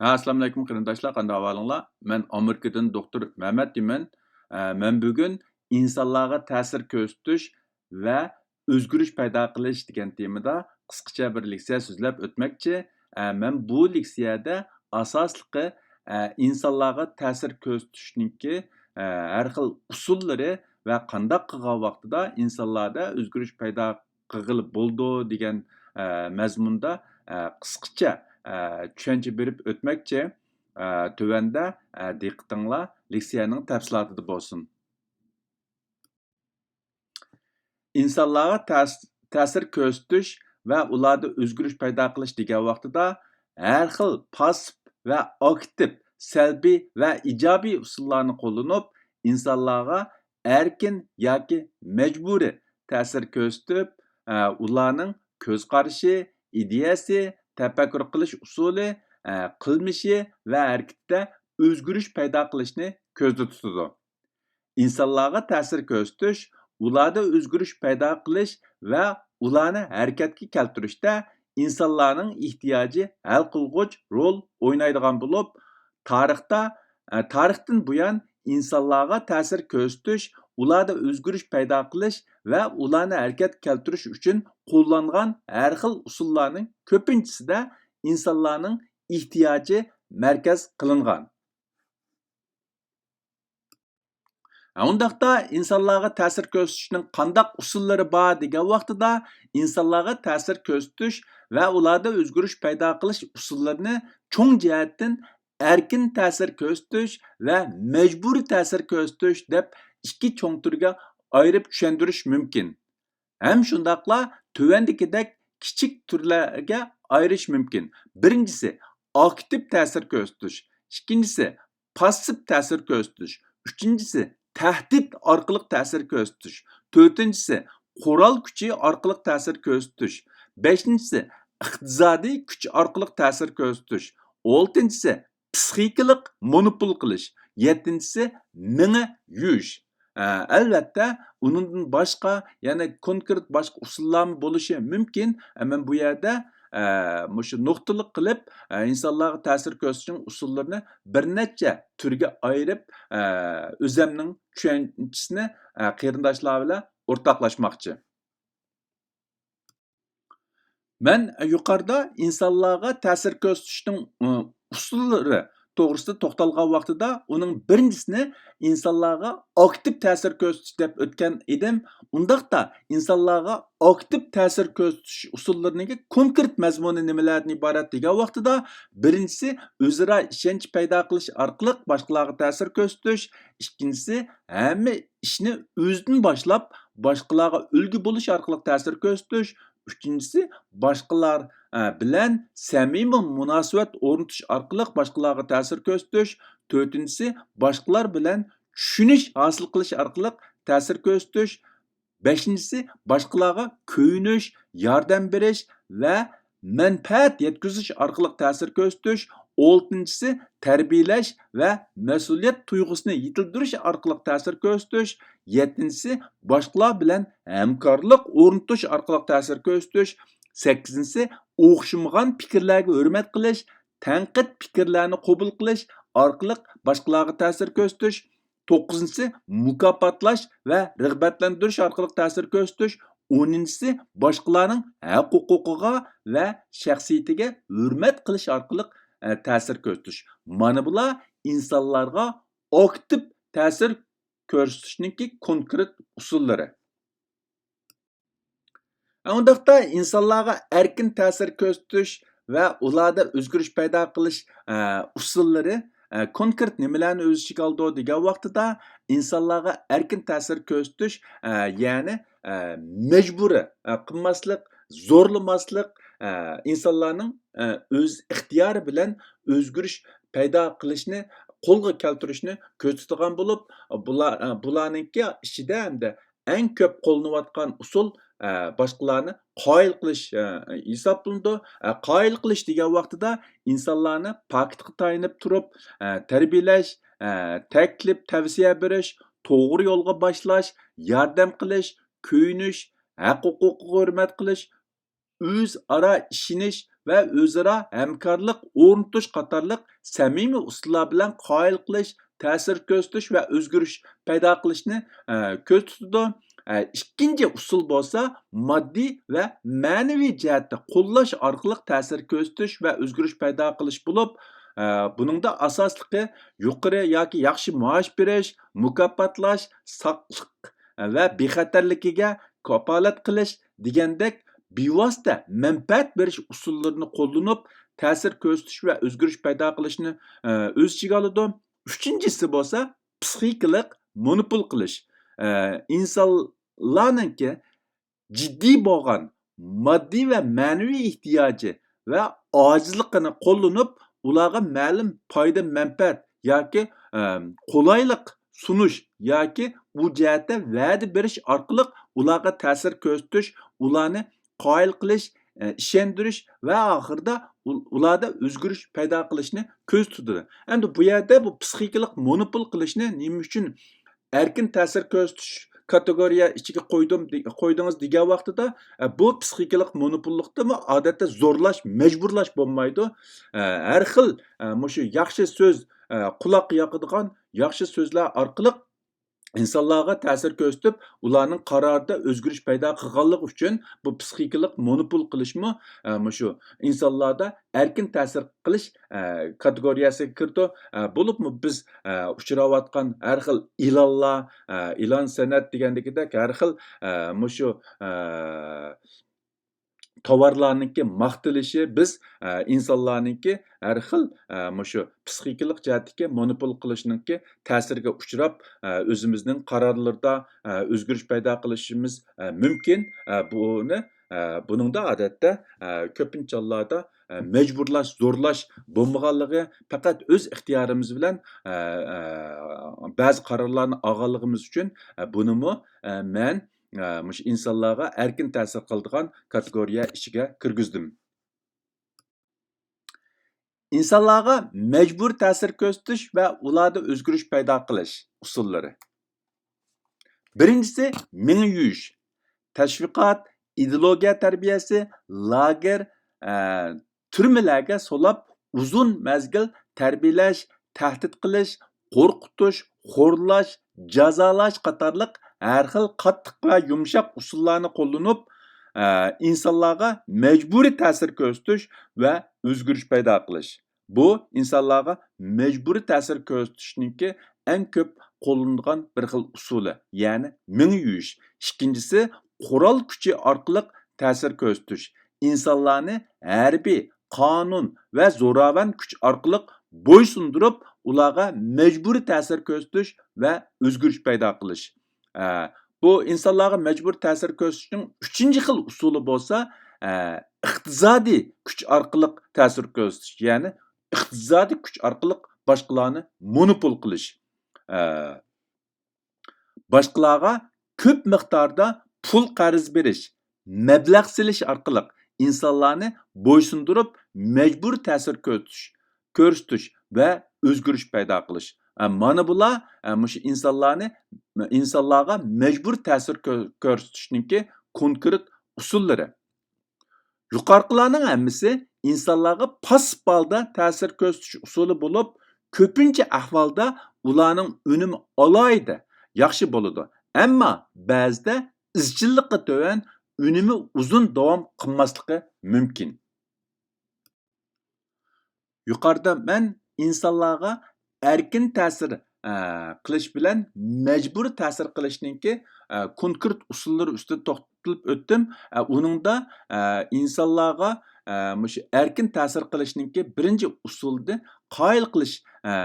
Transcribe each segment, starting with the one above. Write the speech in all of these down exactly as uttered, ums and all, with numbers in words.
ھە، ئەسسالامۇئەلەيكۇم قېرىنداشلار، قانداق ئەھۋالىڭلار؟ مەن ئامېرىكىدىن دوختۇر مەمەت دېمەن. ئە، مەن بۈگۈن ئىنسانلارغا تەسىر كۆرسىتىش ۋە ئۆزگىرىش پەيدا قىلىش دېگەن تېمىدا قىسقىچە بىر لېكسىيە سۆزلەپ ئۆتمەكچى. ئە، مەن بۇ لېكسىيەدە ئاساسلىقى، ئە، ئىنسانلارغا تەسىر كۆرسىتىشنىڭكى، ئە، ھەر خىل ئۇسۇللىرى ۋە قانداق قىلغان ۋاقتىدا ئىنسانلاردا ئۆزگىرىش پەيدا قىلغىلى بولىدۇ دېگەن، ئە، مەزمۇندا، ئە، قىسقىچە، ئە، چۈشەنچە بېرىپ ئۆتمەكچى. ئە، تۆۋەندە، ئە، دىققىتىڭلار لېكسىيەنىڭ تەپسىلاتىدا بولسۇن. ئىنسانلارغا تەس-، تەسىر كۆرسىتىش ۋە ئۇلاردا ئۆزگىرىش پەيدا قىلىش دېگەن ۋاقتىدا ھەر خىل پاسسىپ ۋە ئاكتىپ، سەلبىي ۋە ئىجابىي ئۇسۇللارنى قوللىنىپ، ئىنسانلارغا ئەركىن ياكى مەجبۇرىي تەسىر كۆرسىتىپ، ئە، ئۇلارنىڭ كۆز قارىشى، ئىدىيەسى، تەپەككۇر قىلىش ئۇسۇلى، ئە، قىلمىشى ۋە ھەرىكىتىدە ئۆزگىرىش پەيدا قىلىشنى كۆزدە تۇتىدۇ. ئىنسانلارغا تەسىر كۆرسىتىش، ئۇلاردا ئۆزگىرىش پەيدا قىلىش ۋە ئۇلارنى ھەرىكەتكە كەلتۈرۈشتە ئىنسانلارنىڭ ئېھتىياجى ھەل قىلغۇچ رول ئوينايدىغان بولۇپ، تارىختا، ئە، تارىختىن بۇيان ئىنسانلارغا تەسىر كۆرسىتىش، ئۇلاردا ئۆزگىرىش پەيدا قىلىش ۋە ئۇلارنى ھەرىكەتكە كەلتۈرۈش ئۈچۈن قوللانغان ھەر خىل ئۇسۇللارنىڭ كۆپىنچىسىدە ئىنسانلارنىڭ ئېھتىياجى مەركەز قىلىنغان. ئۇنداقتا ئىنسانلارغا تەسىر كۆرسىتىشنىڭ قانداق ئۇسۇللىرى بار دېگەن ۋاقتىدا، ئىنسانلارغا تەسىر كۆرسىتىش ۋە ئۇلاردا ئۆزگىرىش پەيدا قىلىش ئۇسۇللىرىنى چوڭ جەھەتتىن ئەركىن تەسىر كۆرسىتىش ۋە مەجبۇرىي تەسىر كۆرسىتىش دەپ ئىككى چوڭ تۈرگە ئايرىپ چۈشەندۈرۈش مۇمكىن. ھەم شۇنداقلا تۆۋەندىكىدەك كىچىك تۈرلەرگە ئايرىش مۇمكىن. بىرىنچىسى، ئاكتىپ تەسىر كۆرسىتىش. ئىككىنچىسى، پاسسىپ تەسىر كۆرسىتىش. ئۈچىنچىسى، تەھدىت ئارقىلىق تەسىر كۆرسىتىش. تۆتىنچىسى، قورال كۈچى ئارقىلىق تەسىر كۆرسىتىش. بەشىنچىسى، ئىقتىسادىي كۈچ ئارقىلىق تەسىر كۆرسىتىش. ئالتىنچىسى، پسىخىكىلىق مونوپول قىلىش. يەتتىنچىسى، مېڭە يۇيۇش. ئە، ئەلۋەتتە، ئۇنىڭدىن باشقا، يەنە كونكرېت باشقا ئۇسۇللارمۇ بولۇشى مۇمكىن. ئە، مەن بۇ يەردە، ئە، مۇشۇ نۇقتىلىق قىلىپ، ئە، ئىنسانلارغا تەسىر كۆرسىتىشنىڭ ئۇسۇللىرىنى بىر نەچچە تۈرگە ئايرىپ، ئە، ئۆزەمنىڭ چۈشەنچىسىنى، ئە، قېرىنداشلار بىلەن ئورتاقلاشماقچى. مەن يۇقىرىدا ئىنسانلارغا تەسىر كۆرسىتىشنىڭ، ئۇ، ئۇسۇللىرى توغرىسىدا توختالغان ۋاقتىدا، ئۇنىڭ بىرىنچىسىنى ئىنسانلارغا ئاكتىپ تەسىر كۆرسىتىش دەپ ئۆتكەن ئىدىم. ئۇنداقتا، ئىنسانلارغا ئاكتىپ تەسىر كۆرسىتىش ئۇسۇللىرىنىڭكى كونكرېت مەزمۇنى نېمىلەردىن ئىبارەت دېگەن ۋاقتىدا، بىرىنچىسى ئۆزئارا ئىشەنچ پەيدا قىلىش ئارقىلىق باشقىلارغا تەسىر كۆرسىتىش، ئىككىنچىسى ھەممە ئىشنى ئۆزىدىن باشلاپ، باشقىلارغا ئۈلگە بولۇش ئارقىلىق تەسىر كۆرسىتىش، ئۈچىنچىسى، باشقىلار، ئە، بىلەن سەمىمىي مۇناسىۋەت ئورنىتىش ئارقىلىق باشقىلارغا تەسىر كۆرسىتىش، تۆتىنچىسى، باشقىلار بىلەن چۈشىنىش ھاسىل قىلىش ئارقىلىق تەسىر كۆرسىتىش، بەشىنچىسى، باشقىلارغا كۆيۈنۈش، ياردەم بېرىش ۋە مەنپەئەت يەتكۈزۈش ئارقىلىق تەسىر كۆرسىتىش، ئالتىنچىسى، تەربىيەلەش ۋە مەسئۇلىيەت تۇيغۇسىنى يېتىلدۈرۈش ئارقىلىق تەسىر كۆرسىتىش، يەتتىنچىسى، باشقىلار بىلەن ھەمكارلىق ئورنىتىش ئارقىلىق تەسىر كۆرسىتىش، سەككىزىنچىسى، ئوخشىمىغان پىكىرلەرگە ھۆرمەت قىلىش، تەنقىد پىكىرلەرنى قوبۇل قىلىش ئارقىلىق باشقىلارغا تەسىر كۆرسىتىش، توققۇزىنچىسى، مۇكاپاتلاش ۋە رىغبەتلەندۈرۈش ئارقىلىق تەسىر كۆرسىتىش، ئونىنچىسى، باشقىلارنىڭ ھەق ھوقۇقىغا ۋە شەخسىيىتىگە ھۆرمەت قىلىش ئارقىلىق، ئە، تەسىر كۆرسىتىش. مانا بۇلار ئىنسانلارغا ئاكتىپ تەسىر كۆرسىتىشنىڭكى كونكرېت ئۇسۇللىرى. ئۇنداقتا ئىنسانلارغا ئەركىن تەسىر كۆرسىتىش ۋە ئۇلاردا ئۆزگىرىش پەيدا قىلىش، ئە، ئۇسۇللىرى، ئە، كونكرېت نېمىلەرنى ئۆز ئىچىگە ئالىدۇ دېگەن ۋاقتىدا، ئىنسانلارغا ئەركىن تەسىر كۆرسىتىش، ئە، يەنى، ئە، مەجبۇرىي، ئە، قىلماسلىق، زورلىماسلىق، ئە، ئىنسانلارنىڭ، ئە، ئۆز ئىختىيارى بىلەن ئۆزگىرىش پەيدا قىلىشنى قولغا كەلتۈرۈشنى كۆزىتىدىغان بولۇپ، بۇلار، ئە، بۇلارنىڭكى ئىچىدە ھەمدە ئەڭ كۆپ قوللىنىۋاتقان ئۇسۇل، ئە، باشقىلارنى قايىل قىلىش، ئە، ھېسابلىنىدۇ. ئە، قايىل قىلىش دېگەن ۋاقتىدا ئىنسانلارنى پاكىتقا تايىنىپ تۇرۇپ، ئە، تەربىيەلەش، ئە، تەكلىپ، تەۋسىيە بېرىش، توغرا يولغا باشلاش، ياردەم قىلىش، كۆيۈنۈش، ھەق ھوقۇقىغا ھۆرمەت قىلىش، ئۆزئارا ئىشىنىش، ۋە ئۆزئارا ھەمكارلىق ئورنىتىش قاتارلىق سەمىمىي ئۇسۇللار بىلەن قايىل قىلىش، تەسىر كۆرسىتىش ۋە ئۆزگىرىش پەيدا قىلىشنى، ئە، كۆزدە تۇتىدۇ. ئە، ئىككىنچى ئۇسۇل بولسا ماددىي ۋە مەنىۋى جەھەتتە قوللاش ئارقىلىق تەسىر كۆرسىتىش ۋە ئۆزگىرىش پەيدا قىلىش بولۇپ، ئە، بۇنىڭدا ئاساسلىقى يۇقىرى ياكى ياخشى مائاش بېرىش، مۇكاپاتلاش، ساقلىق ۋە بىخەتەرلىكىگە كاپالەت قىلىش دېگەندەك بىۋاسىتە مەنپەئەت بېرىش ئۇسۇللىرىنى قوللىنىپ، تەسىر كۆرسىتىش ۋە ئۆزگىرىش پەيدا قىلىشنى، ئە، ئۆز ئىچىگە ئالىدۇ. ئۈچىنچىسى بولسا پسىخىكىلىق مونوپول قىلىش. ئە، ئىنسانلارنىڭكى جىددىي بولغان ماددىي ۋە مەنىۋى ئېھتىياجى ۋە ئاجىزلىقىنى قوللىنىپ، ئۇلارغا مەلۇم پايدا مەنپەئەت ياكى، ئەم، قولايلىق سۇنۇش ياكى ئۇ جەھەتتە ۋەدە بېرىش ئارقىلىق ئۇلارغا تەسىر كۆرسىتىش، ئۇلارنى قايىل قىلىش، ئە، ئىشەندۈرۈش ۋە ئاخىرىدا ئۇ-، ئۇلاردا ئۆزگىرىش پەيدا قىلىشنى كۆزدە تۇتىدۇ. ئەمدى بۇ يەردە بۇ پسىخىكىلىق مونوپول قىلىشنى نېمە ئۈچۈن ئەركىن تەسىر كۆرسىتىش كاتېگورىيە ئىچىگە قويدۇم، دې-، قويدىڭىز دېگەن ۋاقتىدا، ئە، بۇ پسىخىكىلىق مونوپوللۇقتىمۇ ئادەتتە زورلاش، مەجبۇرلاش بولمايدۇ. ئە، ھەر خىل، ئە، مۇشۇ ياخشى سۆز، ئە، قۇلاق ياقىدىغان ياخشى سۆزلەر ئارقىلىق ئىنسانلارغا تەسىر كۆرسىتىپ، ئۇلارنىڭ قارارىدا ئۆزگىرىش پەيدا قىلغانلىقى ئۈچۈن بۇ پسىخىكىلىق مونوپول قىلىشمۇ، ئە، مۇشۇ ئىنسانلاردا ئەركىن تەسىر قىلىش، ئە، كاتېگورىيەسىگە كىرىدۇ. ئە، بولۇپمۇ بىز، ئە، ئۇچراۋاتقان ھەر خىل ئېلانلار، ئە، ئېلان سەنئەت دېگەندىكىدەك ھەر خىل، ئە، مۇشۇ، ئە، تاۋارلارنىڭكى ماختىلىشى، بىز، ئە، ئىنسانلارنىڭكى ھەر خىل، ئە، مۇشۇ پسىخىكىلىق جەھەتتىكى مونوپول قىلىشنىڭكى تەسىرىگە ئۇچراپ، ئە، ئۆزىمىزنىڭ قارارلىرىدا، ئە، ئۆزگىرىش پەيدا قىلىشىمىز، ئە، مۇمكىن. ئە، بۇنى، ئە، بۇنىڭدا ئادەتتە، ئە، كۆپىنچە ھاللاردا، ئە، مەجبۇرلاش، زورلاش بولمىغانلىقى، پەقەت ئۆز ئىختىيارىمىز بىلەن، ئە، ئە، بەزى قارارلارنى ئالغانلىقىمىز ئۈچۈن، ئە، بۇنىمۇ، ئە، مەن ئە، مۇشۇ ئىنسانلارغا ئەركىن تەسىر قىلىدىغان كاتېگورىيە ئىچىگە كىرگۈزدۈم. ئىنسانلارغا مەجبۇرىي تەسىر كۆرسىتىش ۋە ئۇلاردا ئۆزگىرىش پەيدا قىلىش ئۇسۇللىرى. بىرىنچىسى، مېڭە يۇيۇش. تەشۋىقات، ئىدېئولوگىيە تەربىيەسى، لاگېر، ئە، تۈرمىلەرگە سولاپ، ئۇزۇن مەزگىل تەربىيەلەش، تەھدىت قىلىش، قورقۇتۇش، خورلاش، جازالاش قاتارلىق ھەر خىل قاتتىق ۋە يۇمشاق ئۇسۇللارنى قوللىنىپ، ئە، ئىنسانلارغا مەجبۇرىي تەسىر كۆرسىتىش ۋە ئۆزگىرىش پەيدا قىلىش. بۇ ئىنسانلارغا مەجبۇرىي تەسىر كۆرسىتىشنىڭكى ئەڭ كۆپ قوللىنىدىغان بىر خىل ئۇسۇلى، يەنى مېڭە يۇيۇش. ئىككىنچىسى، قورال كۈچى ئارقىلىق تەسىر كۆرسىتىش. ئىنسانلارنى ھەربىي، قانۇن ۋە زوراۋان كۈچ ئارقىلىق بويسۇندۇرۇپ، ئۇلارغا مەجبۇرىي تەسىر كۆرسىتىش ۋە ئۆزگىرىش پەيدا قىلىش. ئە، بۇ ئىنسانلارغا مەجبۇرىي تەسىر كۆرسىتىشنىڭ ئۈچىنچى خىل ئۇسۇلى بولسا، ئە، ئىقتىسادىي كۈچ ئارقىلىق تەسىر كۆرسىتىش، يەنى ئىقتىسادىي كۈچ ئارقىلىق باشقىلارنى مونوپول قىلىش. ئە، باشقىلارغا كۆپ مىقداردا پۇل قەرز بېرىش، مەبلەغ سېلىش ئارقىلىق ئىنسانلارنى بويسۇندۇرۇپ، مەجبۇرىي تەسىر كۆرسىتىش، كۆرسىتىش ۋە ئۆزگىرىش پەيدا قىلىش. ئە، مانا بۇلار، ئە، مۇشۇ ئىنسانلارنى، ئىنسانلارغا مەجبۇرىي تەسىر كۆ-، كۆرسىتىشنىڭكى كونكرېت ئۇسۇللىرى. يۇقىرىقىلارنىڭ ھەممىسى ئىنسانلارغا پاسسىپ ھالدا تەسىر كۆرسىتىش ئۇسۇلى بولۇپ، كۆپىنچە ئەھۋالدا ئۇلارنىڭ ئۈنۈمى ئالاھىدە ياخشى بولىدۇ، ئەمما بەزىدە ئىزچىللىقى تۆۋەن، ئۈنۈمى ئۇزۇن داۋام قىلماسلىقى مۇمكىن. يۇقىرىدا مەن ئىنسانلارغا ئەركىن تەسىر، ئە، قىلىش بىلەن مەجبۇرىي تەسىر قىلىشنىڭكى، ئە، كونكرېت ئۇسۇللىرى ئۈستىدە توختىلىپ ئۆتتۈم. ئە، ئۇنىڭدا، ئە، ئىنسانلارغا، ئە، مۇشۇ ئەركىن تەسىر قىلىشنىڭكى بىرىنچى ئۇسۇلىدىن قايىل قىلىش، ئە،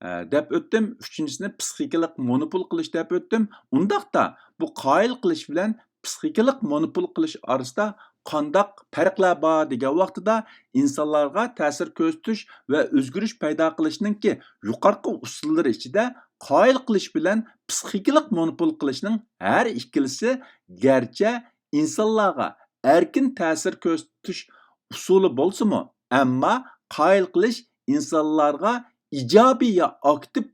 ئە، دەپ ئۆتتۈم. ئۈچىنچىسىنى پسىخىكىلىق مونوپول قىلىش دەپ ئۆتتۈم. ئۇنداقتا بۇ قايىل قىلىش بىلەن پسىخىكىلىق مونوپول قىلىش ئارىسىدا قانداق پەرقلەر بار دېگەن ۋاقتىدا، ئىنسانلارغا تەسىر كۆرسىتىش ۋە ئۆزگىرىش پەيدا قىلىشنىڭكى يۇقىرىقى ئۇسۇللىرى ئىچىدە قايىل قىلىش بىلەن پسىخىكىلىق مونوپول قىلىشنىڭ ھەر ئىككىلىسى گەرچە ئىنسانلارغا ئەركىن تەسىر كۆرسىتىش ئۇسۇلى بولسىمۇ، ئەمما قايىل قىلىش ئىنسانلارغا ئىجابىي يا ئاكتىپ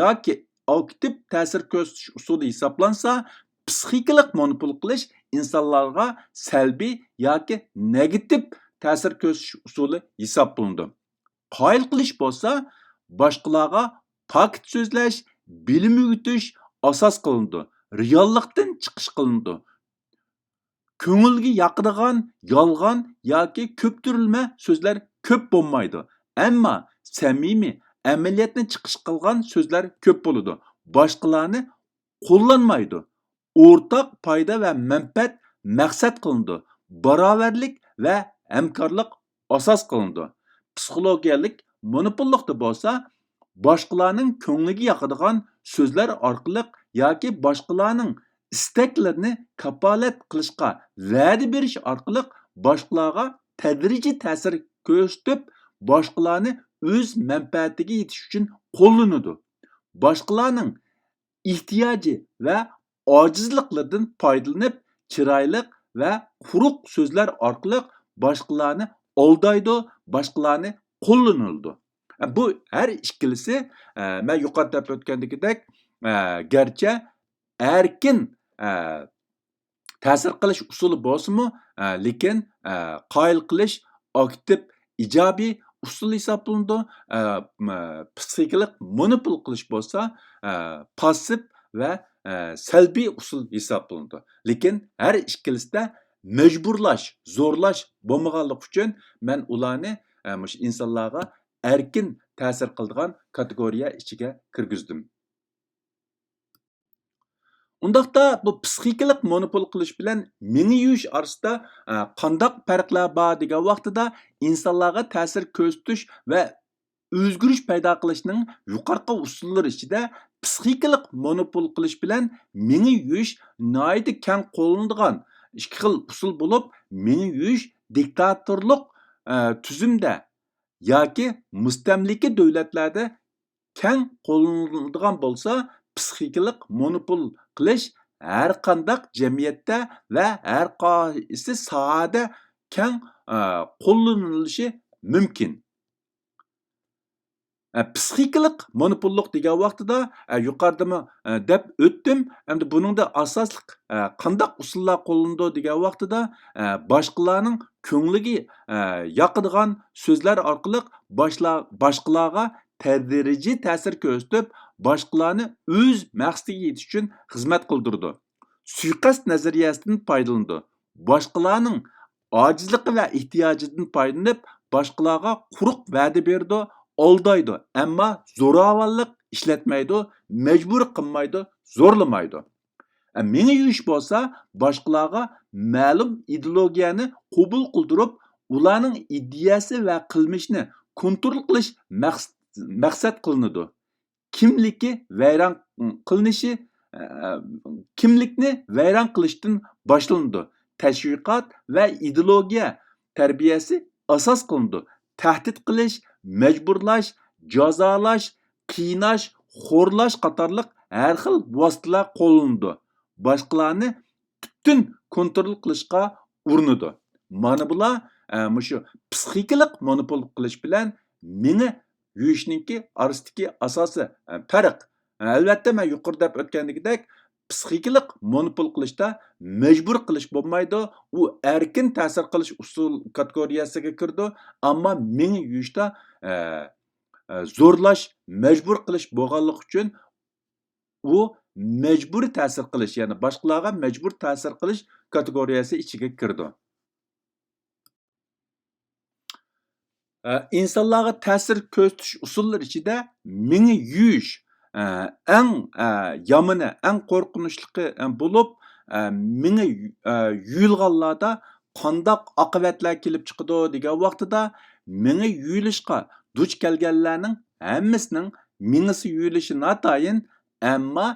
ياكى ئاكتىپ تەسىر كۆرسىتىش ئۇسۇلى ھېسابلانسا، پسىخىكىلىق مونوپول قىلىش ئىنسانلارغا سەلبىي ياكى نېگاتىپ تەسىر كۆرسىتىش ئۇسۇلى ھېسابلىنىدۇ. قايىل قىلىش بولسا باشقىلارغا پاكىت سۆزلەش، بىلىم ئۆگىتىش ئاساس قىلىنىدۇ، رېئاللىقتىن چىقىش قىلىنىدۇ. كۆڭۈلگە ياقىدىغان يالغان ياكى كۆپتۈرۈلمە سۆزلەر كۆپ بولمايدۇ، ئەمما سەمىمىي، ئەمەلىيەتنى چىقىش قىلغان سۆزلەر كۆپ بولىدۇ. باشقىلارنى قوللانمايدۇ. ئورتاق پايدا ۋە مەنپەئەت مەقسەت قىلىنىدۇ. باراۋەرلىك ۋە ھەمكارلىق ئاساس قىلىنىدۇ. پسىخولوگىيەلىك مونوپوللۇقتا بولسا باشقىلارنىڭ كۆڭلىگە ياقىدىغان سۆزلەر ئارقىلىق ياكى باشقىلارنىڭ ئىستەكلىرىنى كاپالەت قىلىشقا ۋەدە بېرىش ئارقىلىق باشقىلارغا تەدرىجىي تەسىر كۆرسىتىپ، باشقىلارنى ئۆز مەنپەئەتىگە يېتىش ئۈچۈن قوللىنىدۇ. باشقىلارنىڭ ئېھتىياجى ۋە ئاجىزلىقلىرىدىن پايدىلىنىپ، چىرايلىق ۋە قۇرۇق سۆزلەر ئارقىلىق باشقىلارنى ئالدايدۇ، باشقىلارنى قوللىنىدۇ. بۇ ھەر ئىككىلىسى، ئە، مەن يۇقىرىدا دەپ ئۆتكەندىكىدەك، ئە، گەرچە ئەركىن، ئە، تەسىر قىلىش ئۇسۇلى بولسىمۇ، ئە، لېكىن، ئە، قايىل قىلىش ئاكتىپ ئىجابىي ئۇسۇل ھېسابلىنىدۇ. ئە، م-، پسىخىكىلىق مونوپول قىلىش بولسا، ئە، پاسسىپ ۋە، ئە، سەلبىي ئۇسۇل ھېسابلىنىدۇ. لېكىن ھەر ئىككىلىسىدە مەجبۇرلاش، زورلاش بولمىغانلىقى ئۈچۈن مەن ئۇلارنى، ئە، مۇشۇ ئىنسانلارغا ئەركىن تەسىر قىلىدىغان كاتېگورىيە ئىچىگە كىرگۈزدۈم. ئۇنداقتا بۇ پسىخىكىلىق مونوپول قىلىش بىلەن مېڭە يۇيۇش ئارىسىدا، ئە، قانداق پەرقلەر بار دېگەن ۋاقتىدا، ئىنسانلارغا تەسىر كۆرسىتىش ۋە ئۆزگىرىش پەيدا قىلىشنىڭ يۇقىرىقى ئۇسۇللىرى ئىچىدە پسىخىكىلىق مونوپول قىلىش بىلەن مېڭە يۇيۇش ناھايىتى كەڭ قوللىنىدىغان ئىككى خىل ئۇسۇل بولۇپ، مېڭە يۇيۇش دىكتاتورلۇق، ئە، تۈزۈمدە ياكى مۇستەملىكە دۆلەتلەردە كەڭ قوللىنىلىدىغان بولسا، پسىخىكىلىق مونوپول قىلىش ھەر قانداق جەمئىيەتتە ۋە ھەر قايسى ساھەدە كەڭ، ئە، قوللىنىلىشى مۇمكىن. ئە، پسىخىكىلىق مونوپوللۇق دېگەن ۋاقتىدا، ئە، يۇقىرىدىمۇ، ئە، دەپ ئۆتتۈم. ئەمدى بۇنىڭدا ئاساسلىق، ئە، قانداق ئۇسۇللار قوللىنىدۇ دېگەن ۋاقتىدا، ئە، باشقىلارنىڭ كۆڭلىگە، ئە، ياقىدىغان سۆزلەر ئارقىلىق باشلا-، باشقىلارغا تەدرىجىي تەسىر كۆرسىتىپ، باشقىلارنى ئۆز مەقسىتىگە يېتىش ئۈچۈن خىزمەت قىلدۇرىدۇ. سۇيىقەست نەزەرىيەسىدىن پايدىلىنىدۇ. باشقىلارنىڭ ئاجىزلىقى ۋە ئېھتىياجىدىن پايدىلىنىپ، باشقىلارغا قۇرۇق ۋەدە بېرىدۇ، ئالدايدۇ، ئەمما زوراۋانلىق ئىشلەتمەيدۇ، مەجبۇر قىلمايدۇ، زورلىمايدۇ. ئە، مېڭە يۇيۇش بولسا باشقىلارغا مەلۇم ئىدېئولوگىيەنى قوبۇل قىلدۇرۇپ، ئۇلارنىڭ ئىدىيەسى ۋە قىلمىشىنى كونترول قىلىش مەقس-، مەقسەت قىلىنىدۇ. كىملىكى ۋەيران قىلىنىشى، ئە، كىملىكنى ۋەيران قىلىشتىن باشلىنىدۇ. تەشۋىقات ۋە ئىدېئولوگىيە تەربىيەسى ئاساس قىلىنىدۇ. تەھدىت قىلىش، مەجبۇرلاش، جازالاش، قىيناش، خورلاش قاتارلىق ھەر خىل ۋاسىتىلەر قوللىنىدۇ. باشقىلارنى پۈتۈن كونترول قىلىشقا ئۇرۇنىدۇ. مانا بۇلار، ئە، مۇشۇ پسىخىكىلىق مونوپول قىلىش بىلەن مېڭە يۇيۇشنىڭكى ئارىسىدىكى ئاساسىي، ئە، پەرق. ئەلۋەتتە، مەن يۇقىرىدا دەپ ئۆتكەندىكىدەك، پسىخىكىلىق مونوپول قىلىشتا مەجبۇر قىلىش بولمايدۇ. ئۇ ئەركىن تەسىر قىلىش ئۇسۇل كاتېگورىيەسىگە كىرىدۇ. ئەمما مېڭە يۇيۇشتا، ئە، ئە، زورلاش، مەجبۇر قىلىش بولغانلىقى ئۈچۈن ئۇ مەجبۇرىي تەسىر قىلىش، يەنى باشقىلارغا مەجبۇر تەسىر قىلىش كاتېگورىيەسى ئىچىگە كىرىدۇ. ئە، ئىنسانلارغا تەسىر كۆرسىتىش ئۇسۇللىرى ئىچىدە مېڭە يۇيۇش، ئە، ئەڭ، ئە، يامىنى، ئەڭ قورقۇنچلۇقى، ئە، بولۇپ، ئە، مېڭە، ئە، يۇيۇلغانلاردا قانداق ئاقىۋەتلەر كېلىپ چىقىدۇ دېگەن ۋاقتىدا، مېڭە يۇيۇلۇشقا دۇچ كەلگەنلەرنىڭ ھەممىسىنىڭ مېڭىسى يۇيۇلۇشى ناتايىن، ئەمما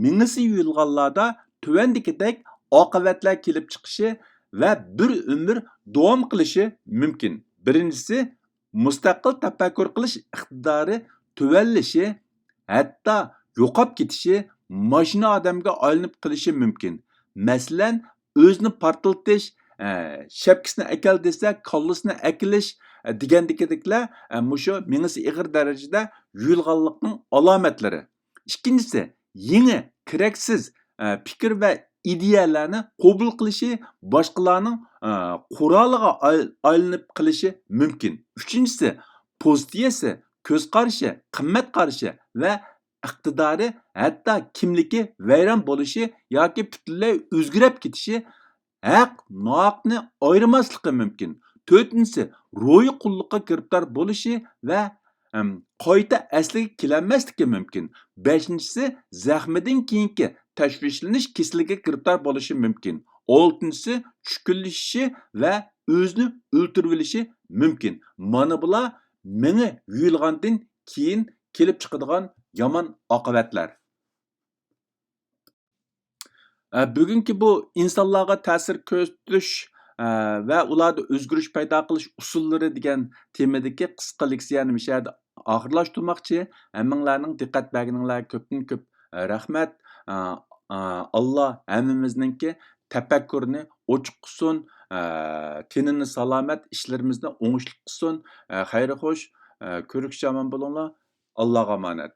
مېڭىسى يۇيۇلغانلاردا تۆۋەندىكىدەك ئاقىۋەتلەر كېلىپ چىقىشى ۋە بىر ئۆمۈر داۋام قىلىشى مۇمكىن. بىرىنچىسى، مۇستەقىل تەپەككۇر قىلىش ئىقتىدارى تۆۋەنلىشى، ھەتتا يوقاپ كېتىشى، ماشىنا ئادەمگە ئايلىنىپ قېلىشى مۇمكىن. مەسىلەن، ئۆزىنى پارتلىتىش، ئە، شەپكىسىنى ئەكەل دېسە، كاللىسىنى ئەكېلىش، ئە، دېگەندىكىدەكلەر، ئە، مۇشۇ مېڭىسى ئېغىر دەرىجىدە يۇيۇلغانلىقنىڭ ئالامەتلىرى. ئىككىنچىسى، يېڭى، كېرەكسىز، ئە، پىكىر ۋە ئىدىيەلەرنى قوبۇل قىلىشى، باشقىلارنىڭ، ئە، قورالىغا ئاي-، ئايلىنىپ قېلىشى مۇمكىن. ئۈچىنچىسى، پوزىتسىيەسى، كۆز قارىشى، قىممەت قارىشى ۋە ئىقتىدارى، ھەتتا كىملىكى ۋەيران بولۇشى ياكى پۈتۈنلەي ئۆزگىرىپ كېتىشى، ھەق، ناھەقنى ئايرىماسلىقى مۇمكىن. تۆتىنچىسى، روھىي قۇللۇققا گىرىپتار بولۇشى ۋە، ئەم، قايتا ئەسلىگە كېلەلمەسلىكى مۇمكىن. بەشىنچىسى، زەخمىدىن كېيىنكى تەشۋىشلىنىش كېسىلىگە گىرىپتار بولۇشى مۇمكىن. ئالتىنچىسى، چۈشكۈنلىشىشى ۋە ئۆزىنى ئۆلتۈرۈۋېلىشى مۇمكىن. مانا بۇلار مېڭە يۇيۇلغاندىن كېيىن كېلىپ چىقىدىغان يامان ئاقىۋەتلەر. ئە، بۈگۈنكى بۇ ئىنسانلارغا تەسىر كۆرسىتىش، ئە، ۋە ئۇلاردا ئۆزگىرىش پەيدا قىلىش ئۇسۇللىرى دېگەن تېمىدىكى قىسقا لېكسىيەنى مۇشۇ يەردە ئاخىرلاشتۇرماقچى. ھەممىڭلارنىڭ دىققەت بەرگىنىڭلارغا كۆپتىن كۆپ، ئە، رەھمەت. ئە، ئە، ئاللا ھەممىمىزنىڭكى تەپەككۇرىنى ئوچۇق قىلسۇن، ئە، تېنىنى سالامەت، ئىشلىرىمىزنى ئوڭۇشلۇق قىلسۇن. ئە، خەير خوش، ئە، كۆرۈشكىچە ئامان بولۇڭلار. ئاللاغا ئامانەت.